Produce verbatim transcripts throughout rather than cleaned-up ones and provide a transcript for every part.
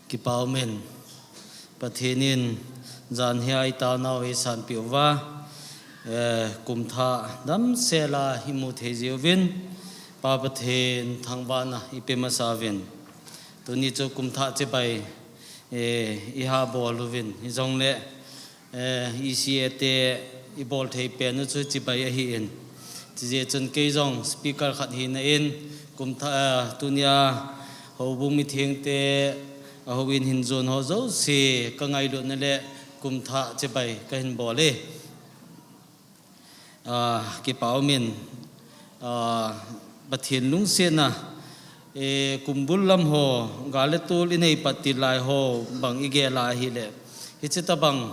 Kipa umin, Pathen in jan hia i taonau eisanpeh uva, eh, kumthah damsela imu thei jiuvin, Pa Pathen thangvahna ipe masa uvin. Tuni chu kumthah chibai, eh, iha bol uvin, hijongle, eh, ECA te ibol thei pen u chu chibai ahin. Chijeh chun kei jong speaker khat hina in, kumthah, eh, tunia houbung mithengte, ahouin hinjon ho jouse kangailutna le kumthah chibai kahin bol e. Ah, kipa umin, ah, Pathen lungsetna, eh, kumbul lam ho, gal le tol inei pat til lai ho bang igel a ahile, hiche tobang,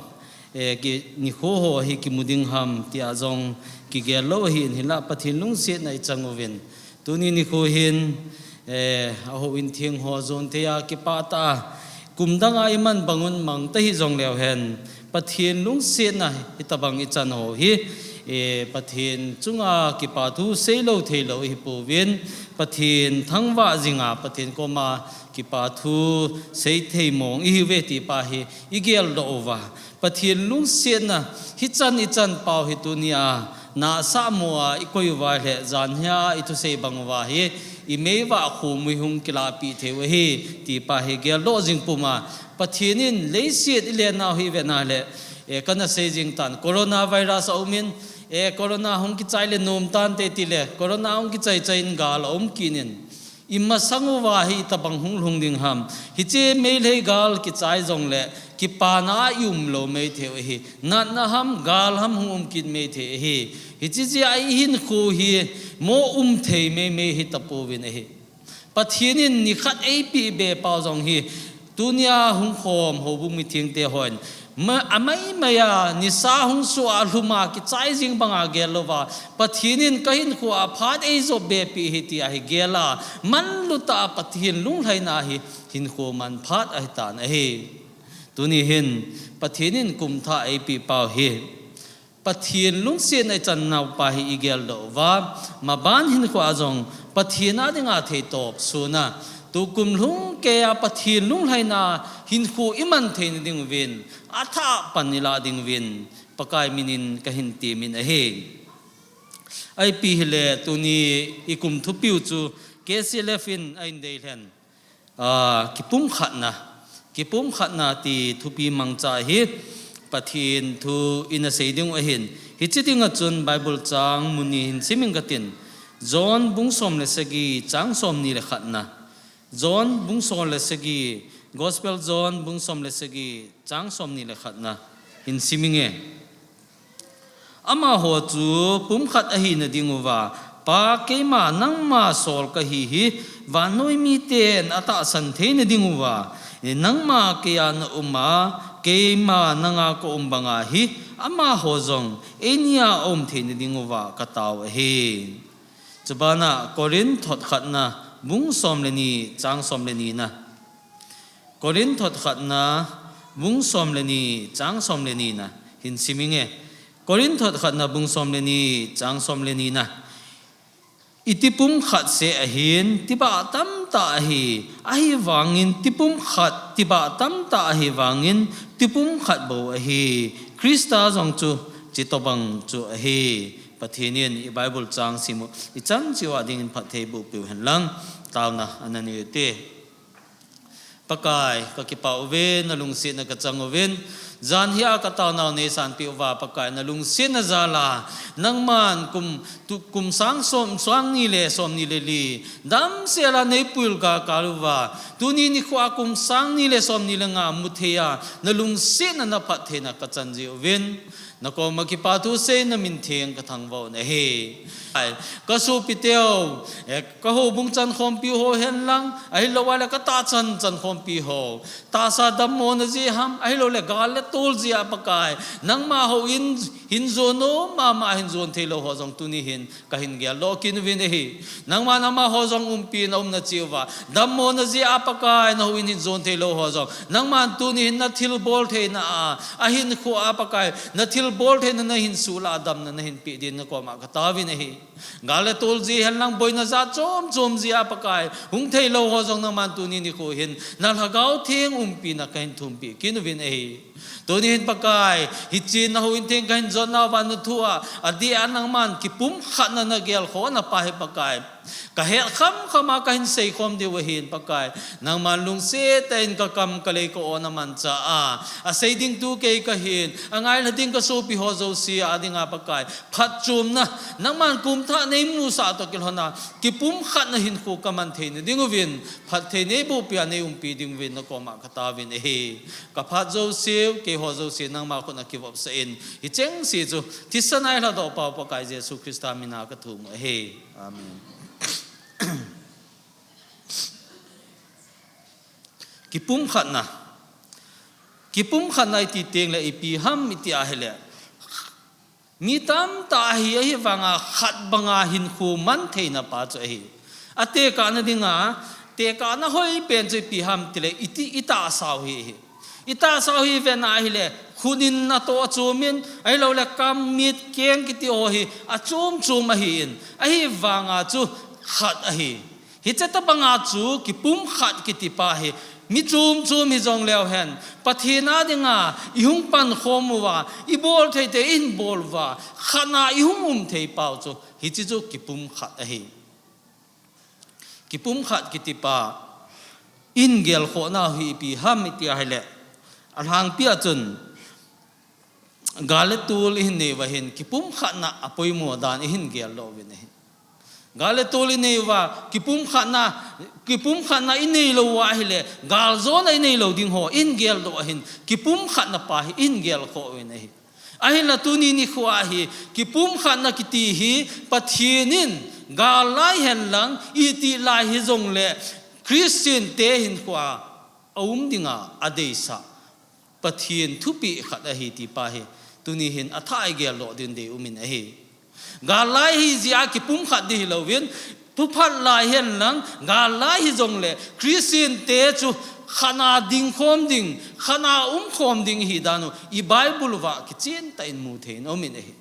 eh, ki, nikho ho hi kimu ding ham tia jong kigel lou ahin, hinla Pathen lungsetna ichang uvin. Tuni nikho hin, eh, ahouin theng ho jon thei a kipah tah a, kum dang a iman bang un mang ta hijongleu hen, Pathen lungsetna hitobang ichan ho hi, eh, Pathen chunga kipa thu seilou theilou ihipouvin, Pathen thangvah jinga, Pathen koma kipa thu seithei mong ihiuve ti pa hi igeldoh uva. Pathen lungsetna hichan ichan pau hi tunia nahsah mo a ikoi uva le jan hia ithusei bang uva hi imeivah khomui hung kilahpeh thei u ahi ti pa hi geldoh jing puma. Pathen in leiset ilen nau hi ivet na le, eh, kana sei jing tan, coronavirus aumin, eh, corona hung kichai le nom tante tile, corona hung kichai chai in gal aum kit in, imasang uva hi itobang hung lhung ding ham. Hiche Meitei gal kichai jongle kipana a ium lou maithei u ahi. Natna ham, gal ham hung um kit maithei ahi. Hiche jeh a ihinkho hi mo um thei meimei hitapouvin ahi. Pathen in nikhat eipeh be pau jong hi, tunia hung khom houbung mithengte hon, ma, amaimai a nisa hung soh a lhum a kichai jing banga gel louva, Pathen in kahinkho a phat eijop be peh ahi tia hi gel a, manlu tah a Pathen lunglhaina hi hinkho man phat ahitan ahi. Tuni hin Pathen in kumthah eipeh pau hi, Pathen lungsetna ichan nau pa hi igeldoh uva, maban hinkho a jong Pathen a dinga theitop suna, tukum lhung keiya Pathen lunglhaina hinkho iman theina dinguvin, athah pan ilah dinguvin, Pakai minin kahin temin ahi. Ipi hile tuni ikum thupiu chu K C L F in ahin deilhen. Ah, kipumkhatna, kipumkhatna ti thupi mangcha hi Pathen thu ina sei dingu ahin. Hiche dinga chun Bible chang mun ni hin simin katin. John bung som le sagi chang somni le khatna. John bung som le sagi, Gospel John bung som le sagi chang somni le khatna hin siminge. Amaho chu pumkhat ahina dinguva, Pa, keima nangma sol kahi hi, vannoi miten atahsan theina dinguva, nangma keiya nauma, keima nanga kaum banga hi, amaho jong einia aum theina dinguva katao ahi. Chubana Corinth thot khatna bung som le ni chang som le nina. Corinth thot khatna bung som le ni chang som le nina hin siminge. Corinth thot khatna bung som le ni chang som le nina. Iti pumkhat seh ahin, tibah tamtah ahi, ahivangin tipumkhat, tibah tamtah ahivangin tipumkhat bou ahi. Christa jong chu chutobang chu ahi. Pathen in i Bible chang simu ichan cheh uva dingin phatthei boh peuhen lang, taona ana nei ute. Pakai, kakipah uve, nalungsetna kachang uvin. Jan hia kataonau neisanpeh uva, Pakai, nalungsetna jala, nangman kum, tu, kum sang som, sang ni le som ni le li damsela neipuilut kal uva, tuni nikhoa kum sang ni le som ni le nga mutheiya, nalungsetna naphattheina kachan jeh uvin. Nakoma kipathu seina min theng kathangvah u ahi. Ai, kasopiteu, eh, kahoubung chankhompi ho hen lang, ahilouleh katahsan chankhompi ho. Tahsa dammona jeh ham, ahilouleh gal le tol jeh a Pakai. Nangma houin hin jon nom mama hin jon theilou ho jong tuni hin kahin geldoh kit uvin ahi. Nangman amaho jong umpi naumna cheh uva. Dammona jeh a Pakai nahouin hin jon theilou ho jong. Nangman tuni hin nathilbol theina a, ahinkhoa Pakai, nathil bol theina nahin suhlah a damna nahin peh din nakoma kataovin ahi. Gal le tol jeh hen lang boina jat chom chom jeh a Pakai, hung theilou ho jong nangman tuni nikho hin na Lhagao Theng umpina kahin thumpeh kit uvin ahi. Tuni hin Pakai, hiche na houin theng kahin jotnauva na thu a, adeh a nangman kipumkhatna nagelkhohna pa hi Pakai, kahet khamkham a kahin seikhom diu ahin Pakai. Nangman lungset tah in kakam kalei ka-o namanchah a, asei ding tu kei kahin, angailha ding kasopi ho jouse a dinga Pakai, phatchomna, nangman kumthah neimusah toh kilhona, kipumkhatna hinkho kaman theina dinguvin, phatthei neibohpia neiumpi dinguvin nakoma kataovin ahi. Kaphat jouseu, keiho jouse nangma khut a kivopsah in, hichengse chu thisan a eilhadoh pau Pakai Jesu Christa mina kathum u ahi. Amen. Kipumkhatna. Kipumkhatna iti tengle ipi ham iti ahile, mi tamtah ahi, ahivanga khat banga hinkho man theina pa chu ahi. Atekahna dinga, tekahna hoipen chu ipi ham itile, iti, itahsa u hi ahi. Itahsa u hi vena ahile, khut in natoh achomin, ahiloule kam, mit, keng kiti ho hi achom chom ahin, ahivanga chu khat ahi. Hiche tobanga chu kipumkhat kiti pa hi, mi chom chom hijongleu hen, Pathen a dinga ihung pankhom uva, ibol theitei ihin bol uva, khatna ihung um thei pau chu, hiche chu kipumkhat ahi. Kipumkhat kiti pa in gelkhohnau hi ipi ham iti ahile, alhangpia chun, gal le tol ihin nei uva hin, kipumkhatna apoimo dan ihin geldoh uvin ahi. Gal le tol inei uva, kipumkhatna, kipumkhatna inei lou uva ahile, galjona inei lou ding ho ihin geldoh ahin, kipumkhatna pa hi ihin gelkhoh uvin ahi. Ahinla tuni nikho a hi, kipumkhatna kiti hi, Pathen in, gal lai hen lang, itih lai hijongle, Christian te hinkho a aum dinga adeisah Pathen thupeh khat ahi ti pa hi, tuni hin athah a igeldoh ding deium in ahi. Gal lai hijeh a kipumkhat ding hilouvin, thuphat lai hen lang, gal lai hijongle, Christian te chu khatna dingkhom ding, khatna umkhom ding ihi dan u, i Bible uva kichen tah in mu thei in aum in ahi.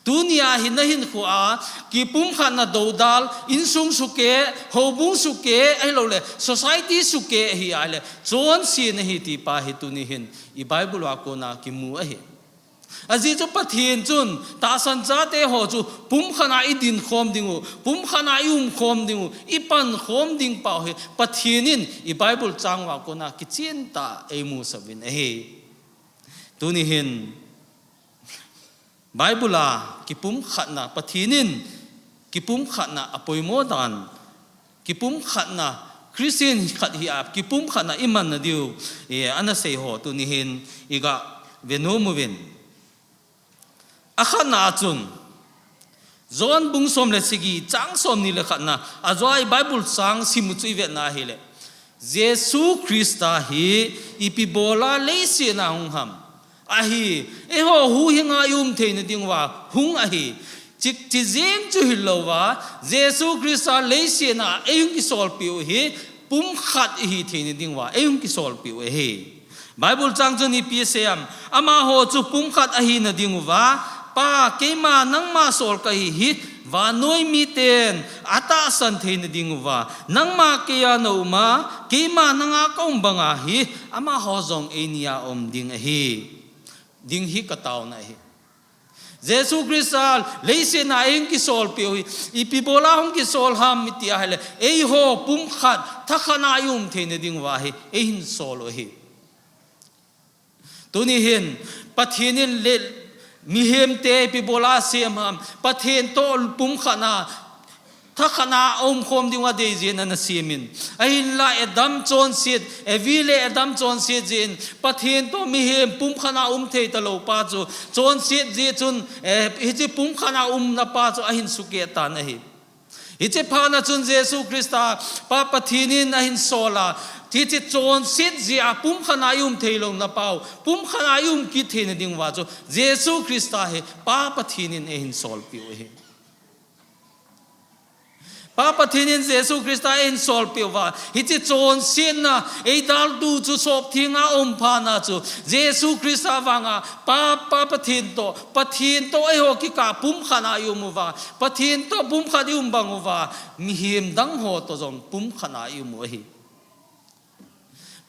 Tuni a hi nahinkho a, kipumkhatna doudal, insung sukeh, houbung sukeh, ahiloule, society sukeh ahi ahile, chonse nahi ti pa hi tuni hin, i Bible a kona kimu ahi. Ajeh chu Pathen chun, tahsan chate ho chu, pumkhat a idinkhom ding u, pumkhat a iumkhom ding u, ipankhom ding pau hi, Pathen in, i Bible chang uva kona kichen tah a eimusah uvin ahi. Tuni hin, Bible a kipumkhatna, Pathen in kipumkhatna apoimo dan, kipumkhatna, Christian khat hi a kipumkhatna imanna diu, e, ana sei ho tuni hin iga ve nom uvin. Akhatna a chun, John bung som le sagi, chang somni le khatna, ajeh a i Bible chang sim u chu ivetna ahile, Jesu Christa hi ipi bola leiset a hung ham. Ahi, eiho huhhing a ium theina ding uva hung ahi. Chik, chijeng chu hilouva, Jesu Christa leiset a eihung kisolpeh u hi, pumkhat ihi theina ding uva eihung kisolpeh u ahi. Bible chang chun ipi asei em, amaho chu pumkhat ahina ding uva, Pa, keima nangma sol kahi hi, vannoi miten atahsan theina ding uva, nangma keia naum a, keima nanga kaum banga hi, amaho jong einia um ding ahi. Ding hi kataona ahi. Jesu Christa leiset a eihung kisolpeh u hi, ipi bola hung kisol ham iti ahile, eiho pumkhat, thakhat a ium theina ding uva hi, eihin sol u ahi. Tuni hin, Pathen in le, mihemte ipi bola asem ham, Pathen toh pumkhat a, thakhat a aumkhom ding u adei jeh in ana sem in. Ahinla Adam chonset, Evi le Adam chonset jeh in, Pathen toh mihem pumkhat a um thei talou pa chu, chonset jeh chun, eh, hiche pumkhat a umna pa chu ahin sukeh tan ahi. Hiche phat na chun Jesu Christa, Pa Pathen in ahin sol a, hiche chonset jeh a pumkhat a ium theilouna pau, pumkhat a ium kit theina ding uva chu, Jesu Christa hi Pa Pathen in eihin solpeh u ahi. Pa Pathen in Jesu Christa eihin solpeh uva, hiche chonsetna eidaltu chu sop thenga um phat na chu Jesu Christa vanga Pa, Pa Pathen toh, Pathen toh eiho kikah pumkhat a i um uva, Pathen toh pumkhat i um bang uva, mihem dang ho toh jong pumkhat a i um u ahi.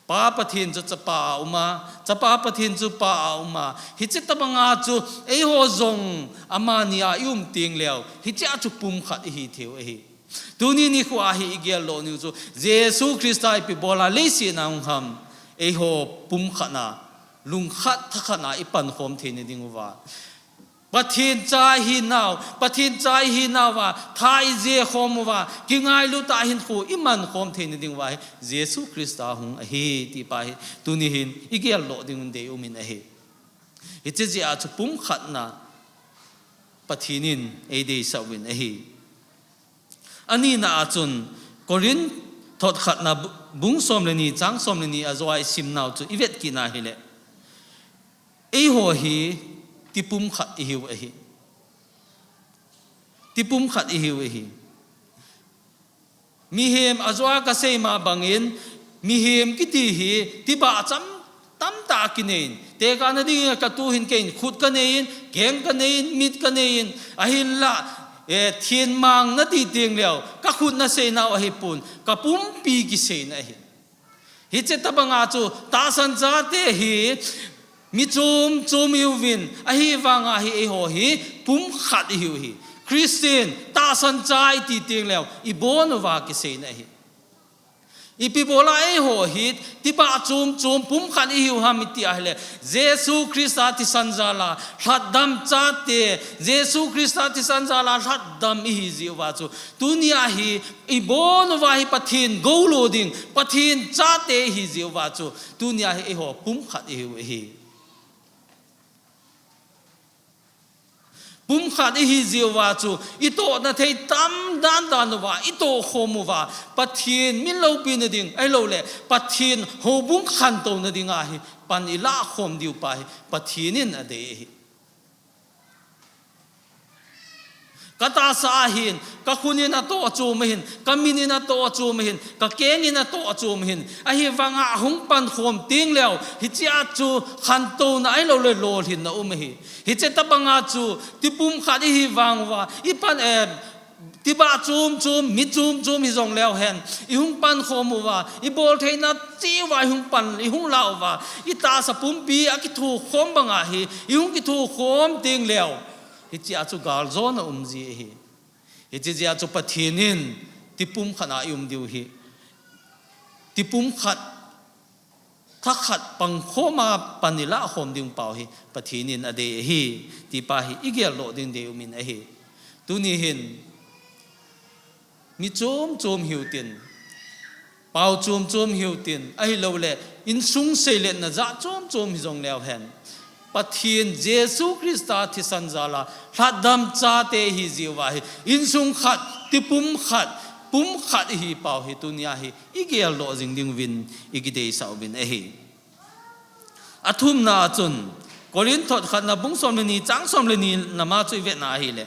Pa Pathen chu Chapa a um a, Chapa Pathen chu Pa a um a, hiche tobanga chu eiho jong amani a i um teng leu, hichea chu pumkhat i hi thei u ahi. Tuni nikho a hi i gel lou diu chu, Jesu Christa ipi bol a leiset a hung ham, eiho pumkhat na, lungkhat thakhat na i pankhom theina diuva, Pathen cha i hinau, Pathen cha i hinauva, tha i je khom uva, kingailut a hinkho i mankhom theina diuva hi Jesu Christa hung ahi, ti pa hi tuni hin i gel lou ding un dei um in ahi. Hiche jeh a chu pumkhat na Pathen in ei deisah uvin ahi. Ani na a chun Corinth thot khat na bu-, bung som le ni, chang som le ni a joh a i sim nau chu i vet kit na hile, eiho hi tipumkhat i hiu ahi. Tipumkhat i hiu ahi. Mihem a joh a ka sei ma bangin, mihem kiti hi tibah cham tamtah a kinei in, tekahna dingin ka tu hin kei in, khut ka nei in, keng ka nei in, mit ka nei in, ahinlah, eh, thenmang na ti teng leu, ka khut na sei nau ahi pon, ka pumpi kisei na ahi. Hiche tobanga chu tahsan chate hi mi chom chom i hiuvin, ahivanga hi eiho hi pumkhat i hiu ahi. Christian, tahsan cha i ti teng leu, i bon uva kisei na ahi. Ipi bol a eiho hi tibah chom chom pumkhat i hiu ham i ti a hile, Jesu Christa thisan jal a lhatdam chate, Jesu Christa thisan jal a lhatdam i hi jeh uva chu, tuni a hi i bon uva hi Pathen gou lo ding, Pathen chate i hi jeh uva chu, tuni a hi eiho pumkhat i hiu ahi. Pumkhat i hi jeh uva chu, i tohna thei tam dan dan uva i toh khom uva, Pathen min loupina ding, ahilouleh Pathen houbung khantouna dinga hi pan i lah khom diu pa hi Pathen in a dei ahi. Ka tahsa a hin, ka khut in a toh a chom ahin, ka mit in a toh a chom ahin, ka keng in a toh a chom ahin, ahivanga hung pankhom teng leu, hichea chu khantouna ahilouleh lolhinna um ahi. Hiche tobanga chu tipumkhat i hi vang uva, i pan, eh, tibah chom chom, mi chom chom hi jong leu hen, i hung pankhom uva, i bol theina cheh uva i hung pan, i hung lah uva, i tahsa pumpi a kithokhom banga hi i hung kithokhom teng leu, hichea chu galjona um ji ahi. Hiche jeh a chu Pathen in tipumkhat a i um diu hi, tipumkhat, thakhat pangkhom a pan i lah khom ding pau hi Pathen in a dei ahi, ti pa hi i gel lou ding dei um in ahi. Tuni hin mi chom chom hiu tin, pau chom chom hiu tin, ahilouleh insung seiletna jat chom chom hi jong leu hen, Pathen Jesu Christa thisan jal a lhatdam chate i hi jeh uva hi, insung khat, tipumkhat, pumkhat i hi pau hi tuni a hi i gel lou jing ding uvin i kideisah uvin ahi. A thumna a chun, Corinth thot khat na bung som le ni, chang som le ni na ma chu i vet na ahile,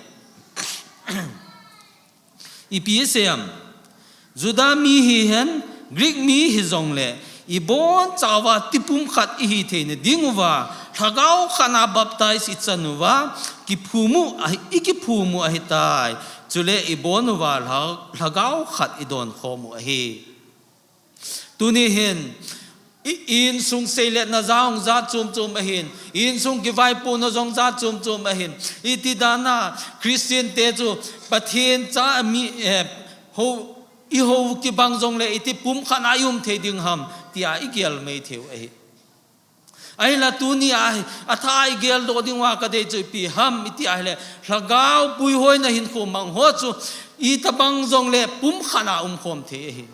ipi asei em? Juda mi hihen, Greek mi hi jongleh, i bonchauva tipumkhat i hi theina ding uva, lhagao khat na baptize i chan uva, kiphum u ahi, i kiphum u ahitai. Chule i bon uva lha-, lhagao khat i don khom u ahi. Tuni hin, i, i insung seiletna jong jat chom chom ahin, i insung kivaipuna jong jat chom chom ahin, iti dan a Christian te chu Pathen cha mi, eh, hou, i hou kibang jongleh iti pumkhat a i um thei ding ham, tia i gel mai thei u ahi. Ahinla tuni a hi, a tha a i gel doh ding uva ka dei chu ipi ham, iti ahile, lhagao puihoina hinkho mang ho chu, itobang jongleh pumkhat a um khom thei ahi.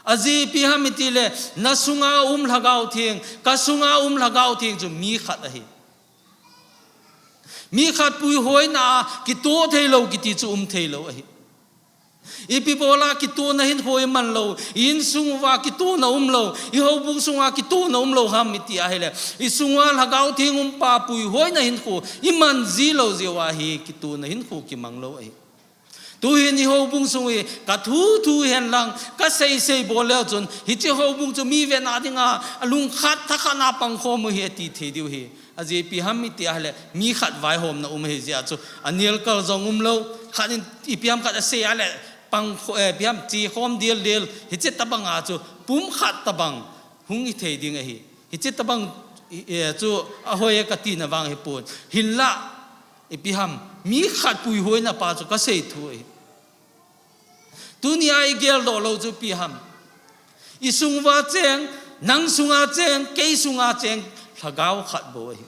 Ajeh ipi ham iti le, na sunga um lhagao theng, ka sunga um lhagao theng chu mi khat ahi. Mi khat puihoina a kitoh thei lou kiti chu um thei lou ahi. Ipi bol a kitohna hinkho i man lou, i insung uva kitohna um lou, i houbung sunga kitohna um lou ham iti ahile, i sunga lhagao theng um pa puihoina hinkho i man ji lou jeh uva hi kitohna hinkho kimang lou ahi. Tuhin i houbung sung hi ka thu thu hen lang, ka sei sei bol leu chun, hiche houbung chu mi vena dinga, a lungkhat thakhat na pangkhom u hi ati thei diu hi. Ajeh ipi ham iti ahile, mi khat vaihomna um ahi jeh a chu, a nel kal jong um lou, khat in ipi ham khat a sei ahile, pang kho-, eh, ipi ham chi khom del del, hiche tabanga chu, pum khat tabang, hung hi thei ding ahi. Hiche tabang, eh, chu ahoi e ka tina vang hi pon. Hinlah, ipi ham, mi khat puihoina pa chu ka sei thu ahi. Tunia i geldoh lou chu ipi ham. I sunguva cheng, nang sunga cheng, kei sunga cheng, lhagao khat bou ahi.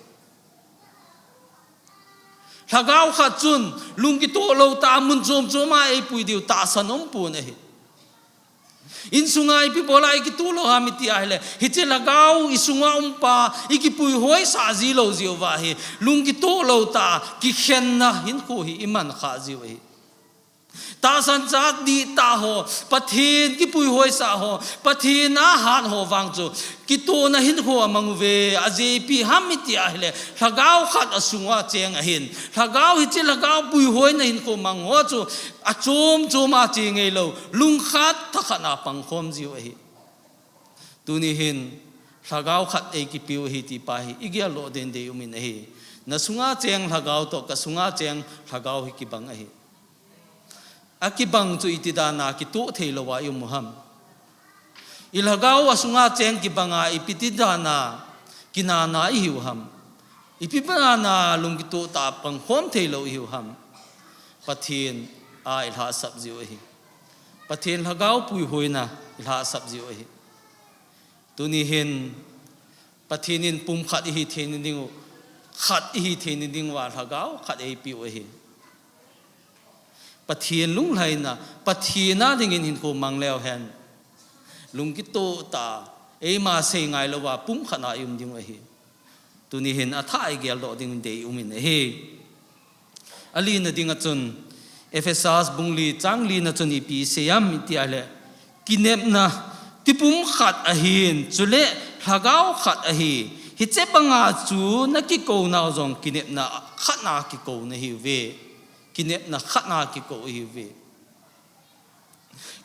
Lhagao khat chun, lungkitoh lou tah a mun chom chom a eipui diu tahsan um pon ahi. Insunga ipi bola i kitoh lou ham iti ahile, hiche lhagao i sunga um pa, i kipuihoi sah ji lou jeh uva hi, lungkitoh lou tah a, kikhenna hinkho hi i man kha jiu ahi. Tahsan cha dihtah ho, Pathen kipuihoi sah ho, Pathen a hat ho vang chu, kitohna hinkho a mang uve, ajeh ipi ham iti ahile, lhagao khat a sunga cheng ahin, lhagao hiche lhagao puihoina hinkho mang ho chu, a chom chom a che ngei lou, lungkhat thakhat na pangkhom jiu ahi. Tuni hin, lhagao khat ei kipiu ahi ti pa hi, i geldoh den dei um in ahi. Na sunga cheng lhagao toh, ka sunga cheng lhagao hi kibang ahi. A kibang chu iti dan a kitoh thei lou a i um u ham. I lhagao a sunga cheng kibang a ipi ti dan a kinana i hiu ham. Ipi dan a lungkitoh tah a pangkhom thei lou i hiu ham. Pathen a i lhahsap jiu ahi. Pathen lhagao puihoina i lhahsap jiu ahi. Tuni hin Pathen in pum khat i hi theina ding u, khat i hi theina ding uva lhagao khat ei piu ahi. Pathen lunglhaina, Pathen a dingin hinkho mang leu hen. Lungkitoh tah a, eima sei ngai lou a, pum khat na i um ding u ahi. Tuni hin a thah i geldoh ding dei um in ahi. A lina ding a chun, Ephesus bung li chang lina chun ipi sei ham iti ahile, kinepna tipum khat ahin, chule lhagao khat ahi, hiche banga chu na kikou nau jong kinepna khat na kikou na hiuve. Kinepna khat na kikou hiuve.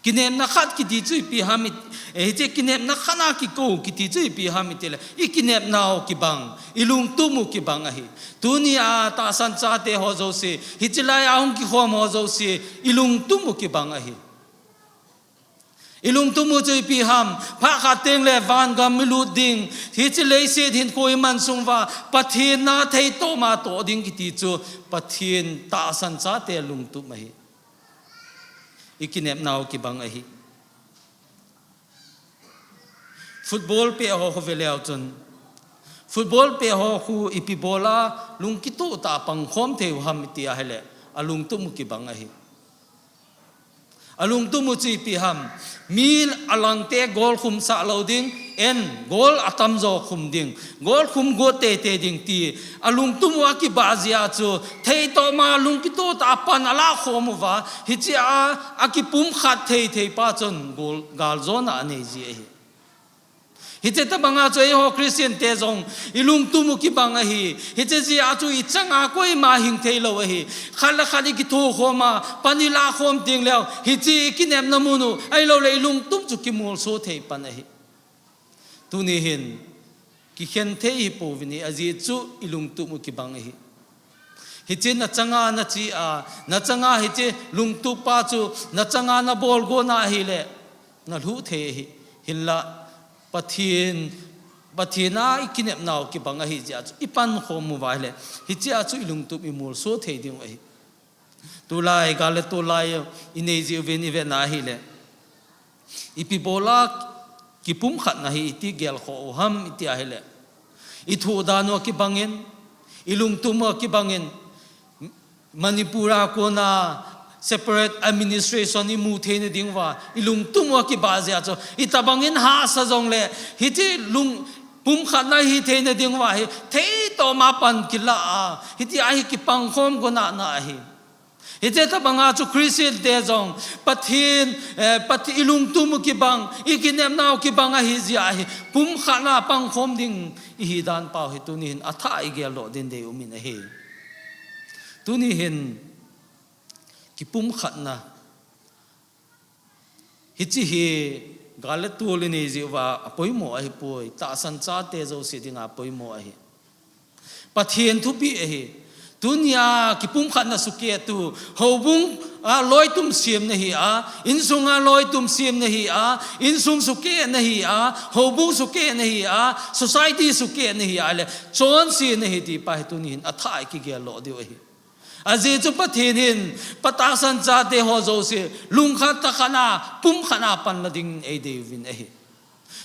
Kinepna khat kiti chu ipi ham it-, eh, hiche kinepna khat na kikou kiti chu ipi ham iti le, i kinepnau kibang, i lungtup u kibang ahi. Tunia tahsan chate ho jouse, hiche lai a hung kikhom ho jouse, i lungtup u kibang ahi. I lungtup u chu ipi ham, phat khat teng le vangam i lut ding, hiche leiset hinkho i man sung uva, Pathen na thei toh ma toh ding kiti chu, Pathen tahsan chate lungtup ahi. I kinepnau kibang ahi. Football peh ho khu ve leu chun. Football peh ho khu ipi bol a lungkitoh tah a pangkhom thei u ham iti ahile. A lungtup u kibang ahi. A lungtup u chu ipi ham. Mi a langte goal khum sah lou ding. En goal a tamjo khum ding. Goal khum got teitei ding ti, a lungtup u a kibah jeh a chu, thei toh ma lungkitoh tah a pan a lakhom uva, hiche a, a kipum khat thei thei pa chun goal, galjona a nei ji ahi. Hiche tabang a chu eiho Christian te jong, i lungtup u kibang ahi. Hiche jeh a chu i chang a koima hing thei lou ahi. Khat le khat i kitho khom a, pan i lakhom ding leu, hiche i kinepna mun u, ahilou le i lungtup chu kimolso thei pan ahi. Tuni hin, kikhen thei hi pouvin ahi, ajeh chu i lungtup u kibang ahi. Hiche na chang a na che a, na chang a hiche lungtup pa chu, na chang a na bol got na ahile, na lhuh thei ahi. Hinlah, Pathen, Pathen a i kinepnau kibang ahi jeh a chu, i pankhom uva ahile, hiche a chu i lungtup i molso thei ding u ahi. Tulai, gal le tolai, i nei jiu vin i vet na ahile. Ipi bol a kipum khat na hi iti gelkhoh u ham iti ahile. I thoh dan u a kibang in, i lungtup u a kibang in, Manipur a kona separate administration i mu theina ding uva, i lungtup u a kibah jeh a chu, i tabang in hahsa jong le, hiche lung, pum khat na hi theina ding uva hi, thei toh ma pan kila a, hitia hi kipangkhom got na na ahi. Hiche tabang a chu Christian te jong, Pathen, eh, Pathen i lungtup u kibang, i kinepnau kibang ahi jeh a hi, pum khat na pangkhom ding i hi dan pau hi tuni hin a thah i geldoh din dei um in ahi. Tuni hin, Kipumkhatna. Hiche hi gal le tol inei jeh uva apoimo ahipoi, tahsan chate jouse dinga apoimo ahi. Pathen thupeh ahi. Tunia kipumkhatna sukehtu, houbung a loitum semna hi a, insunga loitum semna hi a, insung sukehna hi a, houbung sukehna hi a, society sukehna hi a le, chonsetna hi ti pa hi tuni hin athah a ikigel lou diu ahi. Ajeh chu Pathen hin, pa tahsan chate ho jouse, lungkhat thakhat a, pumkhat a panla dingin eidei uvin ahi.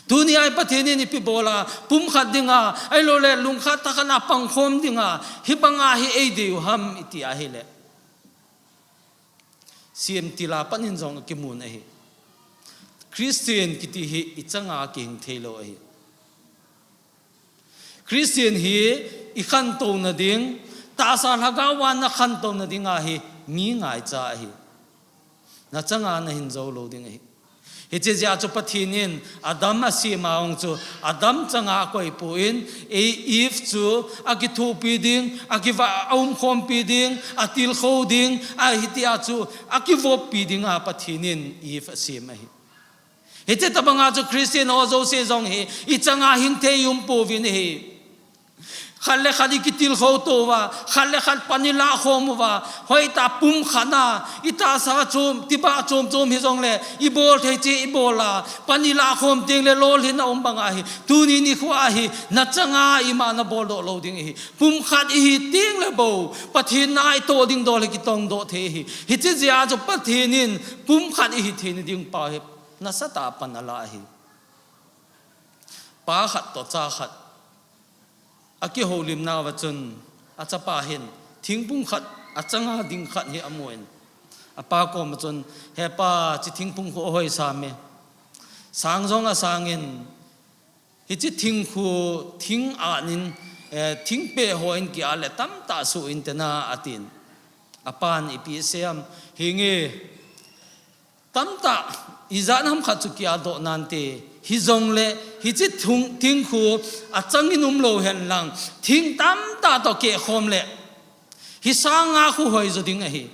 Tunia hi Pathen in ipi bol a, pumkhat dinga, ahilouleh lungkhat thakhat a pangkhom dinga, hibanga hi eidei u ham iti ahile, semtil a pat in jong akimun ahi. Christian kiti hi ichanga kihing theilou ahi. Christian hi ikhantouna ding, tahsa lhagao a nakhantouna dinga hi mi ngaicha ahi. Nachanga nahin jou lou ding ahi. Hiche jeh a chu Pathen in Adam asem a hung chu, Adam changa akoipon, Eve chu akithopi ding, akiva, aumkhompi ding, atilkhou ding, ahitia chu akivoppi dinga Pathen in Eve asem ahi. Hiche tobanga chu Christian ho jouse jong hi, ichanga hing thei umpouvin ahi. Khat le khat ikitilkhou touva, khat le khat pan ilahkhom uva, hoitah pumkhat a, itahsa chom, tibah chom chom hijongle, ibol thei cheh ibol a, pan ilahkhom tengle lolhinna um banga hi, tuni nikho a hi, nachanga ima naboldoh lou ding ahi. Pumkhat ihi tengle bou, Pathen na itoh ding dol hi kitongdoh thei ahi. Hiche jeh a chu Pathen in pumkhat ihi theina ding pa hi, nasatah a pan ala ahi. Pa khat toh cha khat akihoulimnauva chun, achapa hin thingphung khat, achanga ding khat hi amun, apa koma chun, "He pa, hiche thingphung khu ahoi sam e. Sang jong asangin, hiche thing khu thing anin, eh, thingpeh ho in ki-at le tamtah soh inte na," atin. Apan ipi asei em, "Hinge, tamtah, ijat ham khat chu ki-atdoh nante, hijongle, hiche thing, thing khu achangin umlou henlang, thing tamtah toh kehkhom le, hi sang nga khu hoijo ding ahi.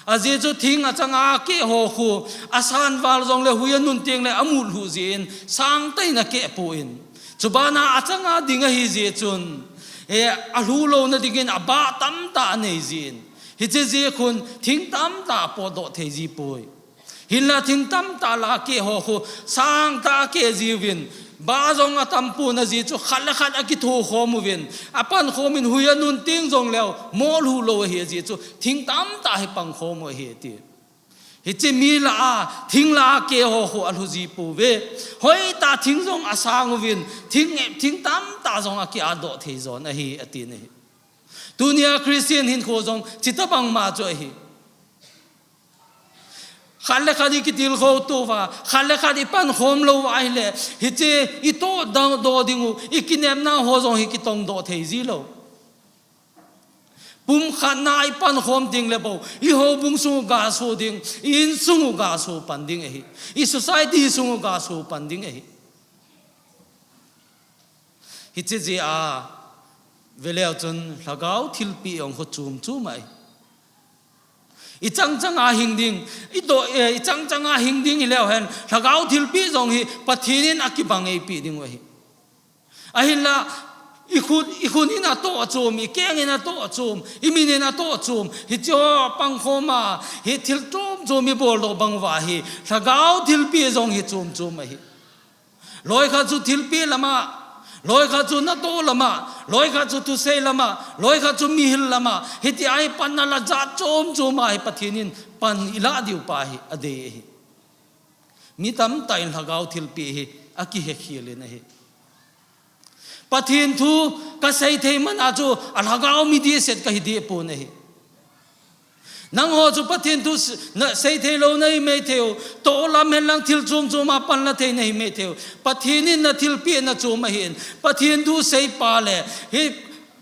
Ajeh chu thing achanga keh ho khu, asan val jongle hui anun tengle amut lhuh jeh in, sangtah in akehpon. Chubana achanga ding ahi jeh chun, eh, alhu louna dingin abah tamtah anei jeh in. Hiche jeh khun thing tamtah apotdoh thei jipoi. Hinla thing tamtah lah a keh ho khu, sangtah a keh jiuvin, bah jong atampon ajeh chu khat le khat akithokhom uvin, apankhom in hui anun teng jongleu, molhu lou ahi ajeh chu, thing tamtah hi pangkhom u ahi," ati. "Hiche mi lah a, thing lah a keh ho khu alhu jipouve. Hoitah thing jong asang uvin, thing, thing tamtah jong aki-atdoh thei jon ahi," atin ahi. Tunia Christian hinkho jong, chutobang ma chu ahi. Khat le khat ikitilkhou touva, khat le khat ipankhom louva ahile, hiche itohdoh ding u, ikinepna ho jong hi kitongdoh thei jilou. Pumkhat na ipankhom tengle bou, ihoubung sung u gaso ding, i-insung u gaso pan ding ahi, i-society sung u gaso pan ding ahi. Hiche jeh a, veleu chun lhagao thilpeh jong khu chom chom ahi. Ichang changa hing ding, idoh, eh, ichang changa hing ding hileu hen, lhagao thilpeh jong hi Pathen in akibang eipeh ding u ahi. Ahinla, ikhut, ikhun in atoh achom, ikeng in atoh achom, imin in atoh achom, hiche ho pangkhom a, hi thil chom chom iboldoh bang uva hi, lhagao thilpeh jong hi chom chom ahi. Loikhat chu thilpeh lama, loikhat chu natoh lama, loikhat chu thusei lama, loikhat chu mihil lama, hitia hi panna la jat chom chom a hi Pathen in pan ilah diu pa hi adei ahi. Mi tamtah in lhagao thilpeh hi akihekhel in ahi. Pathen thu kasei thei man a chu alhagao mi dehset kahi dehpon ahi. Nangho chu Pathen thu s-, na sei theilou nahi maithei u, toh lam henlang thil chom chom a panla thei nahi maithei u. Pathen in nathilpeh nachom ahin. Pathen thu seipa le, hi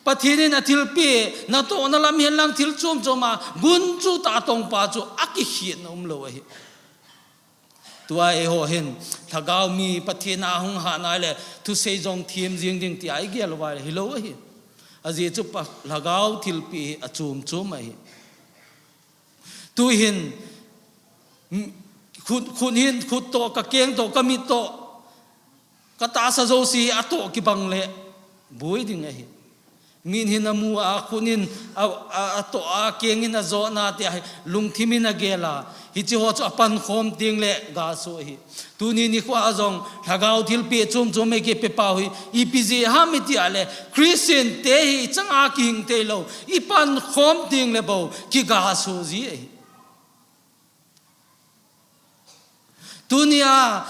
Pathen in athilpeh, natohna lam henlang thil chom chom a gunchu tah tongpa chu akikhetna umlou ahi. Tua eiho hin, lhagao mi Pathen a hung hat nai le, thusei jong them jing ding tia igel uva le, hilou ahi. Ajeh chu pa, lhagao thilpeh hi achom chom ahi. Tuhin, khut, khut hin, khut toh, kakeng toh, kamit toh, katahsa jouse atoh kibang le boi ding ahi. Min hin amu a, khut hin a, a, atoh a, keng hin ajotna tia hi lungthim in agel a, hiche ho chu apankhom ding le gasu ahi. Tuni nikho a jong lhagao thilpeh chom chom eikipeh pau hi ipi jeh ham iti a le, Christian te hi ichang a kihing theilou, ipankhom ding le bou kigasu ji ahi. Tunia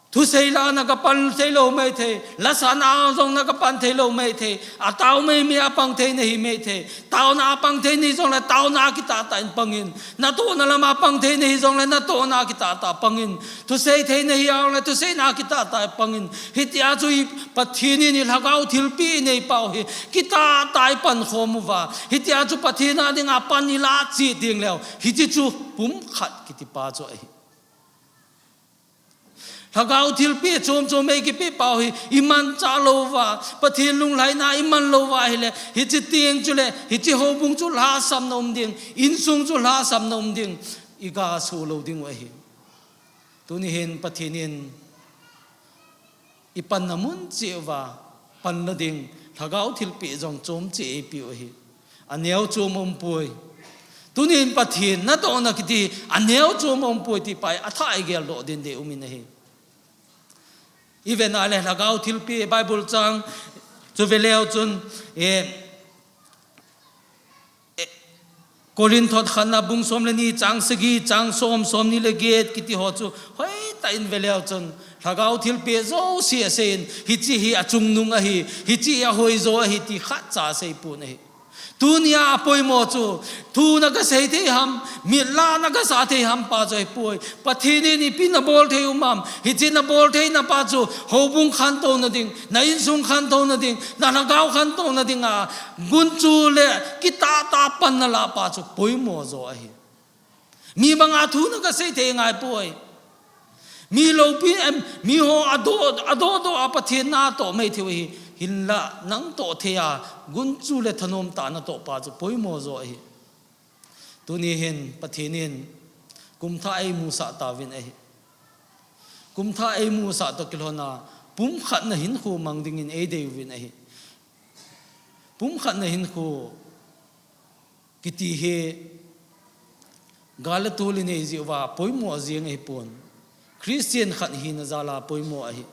thusei la nagapan theilou maithei, lasana jong nagapan theilou maithei, atao maimai a pang thei nahi maithei, taona a pang thei nahi jongle taona a kitahtah in pangin, natohna lam a pang thei nahi jongle natohna a kitahtah pangin, thusei thei nahi jongle thuseina a kitahtah pangin, hitia chu Pathen in ilhagao thilpeh inei pau hi kitahtah ipankhom uva, hitia chu Pathen a dinga pan ilah cheh ding leu, hiche chu pumkhat kiti pa chu ahi. Lhagao thilpeh chom chom eikipeh pau hi imanchah louva, Pathen lunglhaina iman louva ahile, hiche teng chule hiche houbung chu lhahsamna um ding, insung chu lhahsamna um ding, igasu lou dingu ahi. Tuni hin Pathen in ipanna mun cheh uva panla ding lhagao thilpeh jong chom cheh eipeh u ahi. Aneo chom aumpoi. Tunin Pathen natohna kiti aneo chom aumpoi ti pa hi athah a igeldoh ding dei umin ahi. Iven a le lhagao thilpeh Bible chang chu veleu chun, Korinth khatna bung som le ni chang sagi, chang som, somni le get kiti ho chu hoitah in veleu chun lhagao thilpeh jouse aseiyin, hiche hi achungnung ahi, hiche hi ahoijo ahi ti khatcha aseipon ahi. Tunia apoimo chu, thu nagasei thei ham, mit lah nagasah thei ham pa chu ahipoi. Pathen in ipi nabol thei um am, hiche nabol theina pa chu houbung khantouna ding, na insung khantouna ding, na lhagao khantouna dinga gunchu le kitahtah pan nalah pa chu poimo jo ahi. Mi banga thu nagasei thei ngaipoi. Mi loupi, miho adoh, adoh doh a Pathen natoh maithei u ahi, hinlah nang toh thei a gunchu le thanom tah natoh pa chu poimo jo ahi. Tuni hin Pathen in kumthah eimusah tauvin ahi. Kumthah eimusah toh kilhona pumkhatna hinkho mang dingin eidei uvin ahi. Pumkhatna hinkho kiti hi gal le tol inei jeh uva poimo jeng ahipon, Christian khat hina jal a poimo ahi.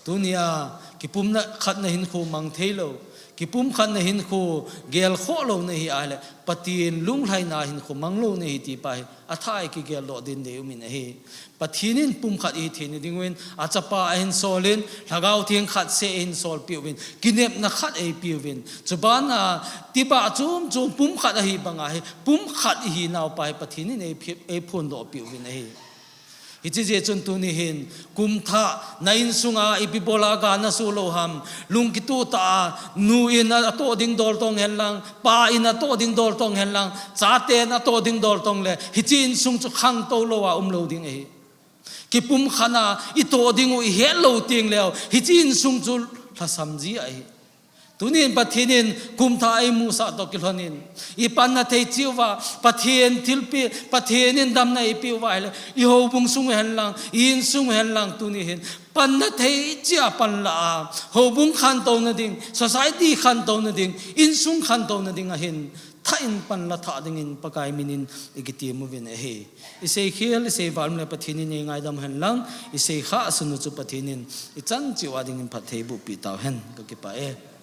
Tunia kipumkhatna hinkho mang theilou, kipumkhatna hinkho gelkhoh lou nahi ahile Pathen lunglhaina hinkho mang lou nahi ti pa hi athah a ikigeldoh ding dei umin ahi. Pathen in pumkhat ihi theina dinguvin achapa ahin solin, lhagao theng khat seh ahin solpeh uvin, kinepna khat eipeuvin, chubana tibah chom chom pumkhat ahi banga hi pumkhat ihinau pa hi Pathen in eiphondohpeh uvin ahi. Hiche jeh chun tuni hin kumthah na insunga ipi bola ga nasoh lou ham, lungkitoh tah a nu in atoh ding dol tong henlang, pa in atoh ding dol tong henlang, chaten atoh ding dol tongle hiche insung chu khangtou lou a umlou ding ahi. Kipumkhatna itoh dingu ihet lou tengleu hiche insung chu lhasam ji ahi. Tunin Pathen in kumthah eimusah toh kilhonin, ipanna thei cheh uva Pathen thilpeh, Pathen in damna eipeh uva ahile, ihoubung sung u henlang, i-insung u henlang, tuni hin panna thei cheh a panlah a, houbung khantouna ding, society khantouna ding, insung khantouna ding ahin thah in panla thah dingin Pakai minin ikitem uvin ahi. Iseikhel, iseival umle Pathen in eingaidam henlang, iseikhah sunu chu Pathen in ichan cheh uva dingin phatthei bohpeh tauhen. Kakipah e.